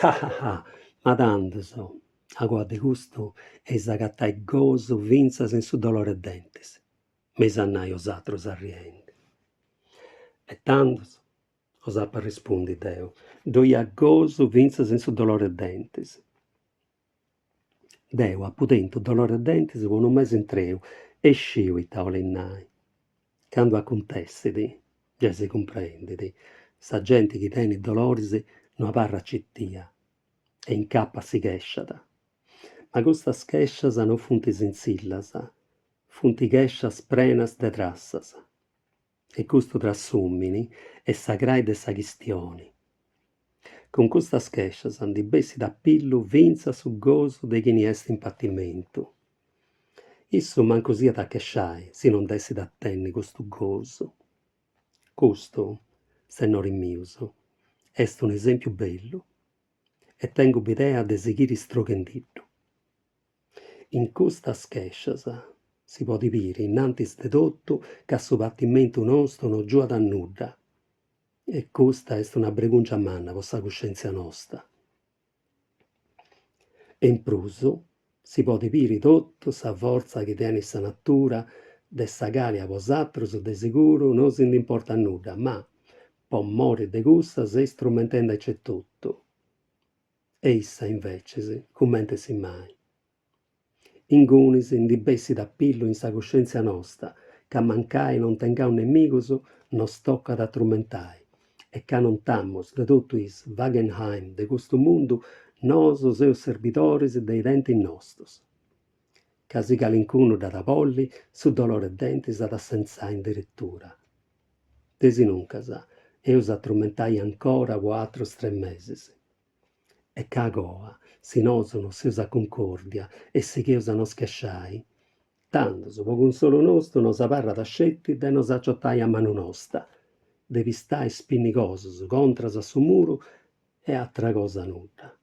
Ah-ah-ah, ma tandus, agoa de custu, eis a agatai gosu fintzas in su dolori 'e dentis, m'eis a nai 'osatrus arriendi. E tandus, 'os apu a arrespundi deu, ddoi at gosu fintzas in su dolori 'e dentis. Deu apu tentu dolori 'e dentis po unu mesi intreu e sciu ita 'olit nai. Candu acuntessit, giai si cumprendit, sa genti chi tenit doloris no abarrat citia e incapas si chèsciat. Ma custas chèscias no funt sintzillas, funt chèscias prenas de trassas. E custu trassùmini est sa crai de sa chistioni. Cun custas chèscias ndi bessit a pillu fintzas su gosu de chini est in patimentu. Issu mancu s'iat a chesciai si non nd'essit a tenni custu gosu. Custu, sennoris mius, est un'esèmpiu bellu e tengu bidea de sighiri strochendiddu. In custas chèscias si podit biri innantis de totu ca su patimentu nostu no giuat a nudda e custa est una bregùngia manna po sa cuscèntzia nosta. E in prus si podit biri totu sa fortza chi tenit sa natura de sa cali a bosatrus de seguru no si ndi importat nudda ma po mori de cussa seis trumentendi aici etotu. E issa, invecis, cumenti si mai. Ingunis ndi bessit a pillu in sa cuscèntzia nosta ca mancai non tengaus nemigus nos tocat a trumentai e ca non tamus de totu is Wagenheim de custu mundu nosu seus serbidoris de is dentis nostus. Ca si calincunu dd'at a bolli, su dolori 'e dentis s'at a sentzai in deretura. Desinuncas eus a trumentai ancora po atrus tres mesis. E ca agoa, si nosu no seus a cuncòrdia e sigheus a nos chesciai, tandus po cunsolu nostu nos abarrat sceti de nos aciotai a manu nosta, de pistai spinnigosus contras a su muru e atra cosa nudda.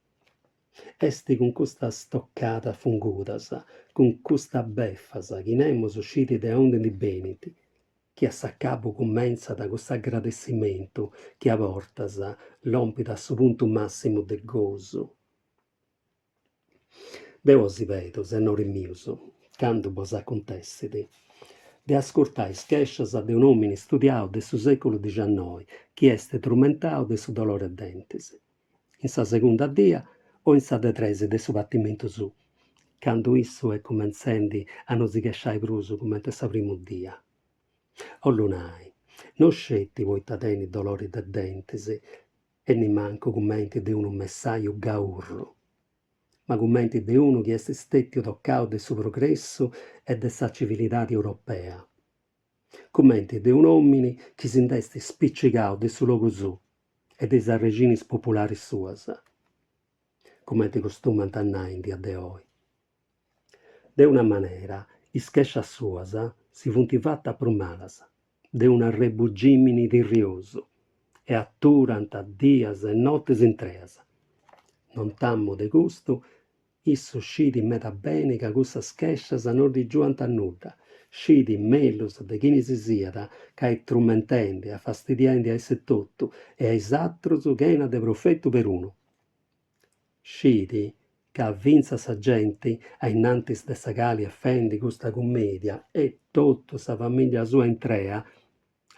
Est cun custas tocadas fungudas, cun custas befas chi nemus scit de aundi ndi benint, chi a s'acabu cumentzat cuss'agradessimentu chi a bortas lompit a su puntu màssimu de gosu. Deu osi pedu, sennoris mius, candu bos acuntessit, de ascurtai is chèscias de un'òmini studiau de su sèculu dixiannoi chi est trumentau de su dolori 'e dentis, in sa segunda dia o in sa de tres de su patimentu suu, candu issu est cumentzendi a no si chesciai prus cumenti sa primu dia. 'Ollu nai, no sceti poita tenit dolori de dentis e nimancu cumenti de unu messaju gaurru, ma cumenti de unu chi est stètiu tocau de su progressu e de sa civilidadi europea, cumenti de un'òmini chi si nd'est spicigau de su logu suu e de is arrexinis popularis suas, cumenti costumant a nai in dia de oi. De una manera, is chèscias suas si funt fatas prus malas de un'arrebugìmini tirriosu e aturant dias e notis intreas. Non tamu de custu, issu scit meda beni ca cussas chèscias no ddi giuant a nudda, scit mellus de chini si siat ca est trumentendi e afastidiendi a isse etotu e a is atrus chena de profetu perunu. Scit ca fintzas sa genti, a innantis de sa cali est fendi custa cummèdia e totu sa famìllia sua intrea,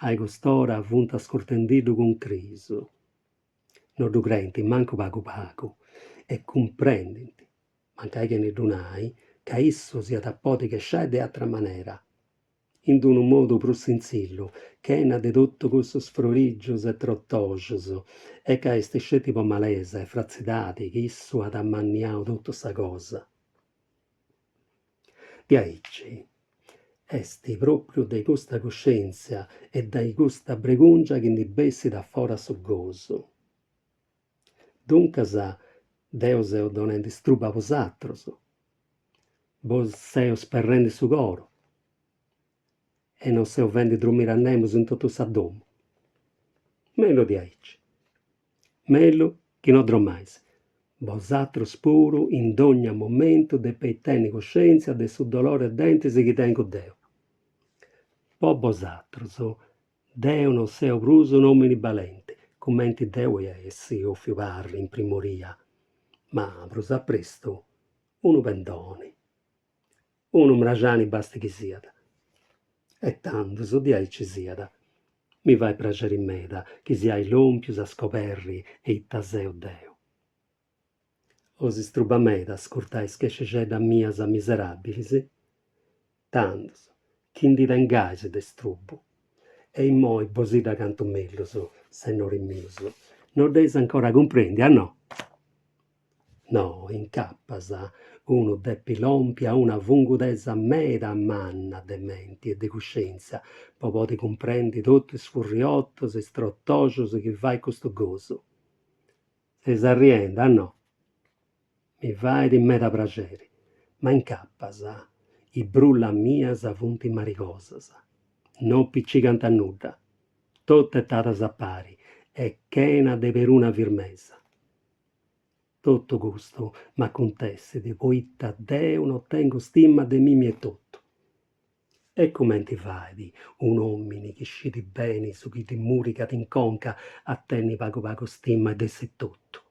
a cust'ora funt ascurtendiddu cun crisu. No ddu creint mancu pagu pagu e cumprendint, mancai chene ddu nai, ca issu s'iat a podi chesciai de atra manera. In d-unu modu prus sintzillu, chena de totu cussus frorìgius e trotoxus, e ca est sceti po malesa e fratzidadi chi issu at amanniau totu sa cosa. Diaici, est pròpriu de custa cuscèntzia e dae custa bregùngia chi ndi bessit a foras su gosu. Duncas deu seu donendi strubu a bosatrus, bos seu sperrendi su coru e non seu fendi dromiri a nemus in totu sa domu. Mellus diaici. Mellus chi no dromais. Bosatrus puru in dogna momentu depeis tenni cuscèntzia de su dolori 'e dentis chi tengu deu. Po bosatrus Deu non seu prus un'òmini balenti, cumenti deu ia essi 'òfiu parri in primoria. Ma prus a prestu unu pendoni. Unu mraxani bastit chi siat. E tandus diaici siat. Mi fait praxeri meda chi siais lòmpius a scoberri e ita seu deu. 'Os istrubat meda ascurtai is chescixeddas mias miseràbilis? Tandus, chi ndi tengais de strubu. E immoi bosi dda cantu mellus, sennoris mius, no dd'eis ancora cumprèndia, no? No, incapas unu depit lompi a una fungudesa meda manna de menti e de cuscèntzia po podi cumprendi totu is furriotus e is trotoxus chi fait custu gosu. Seis arriendi, a no? Mi fait meda praxeri, ma incapas is brullas mias funt marigosas, no picigant a nudda, totu 'etadas a pari e chena de peruna firmesa. Totu custu m'acuntessit poita deu no tengu stima de mimi etotu. E cumenti fait un'òmini chi scit beni su chi ddi murigat in conca a tenni pagu pagu stima de se totu?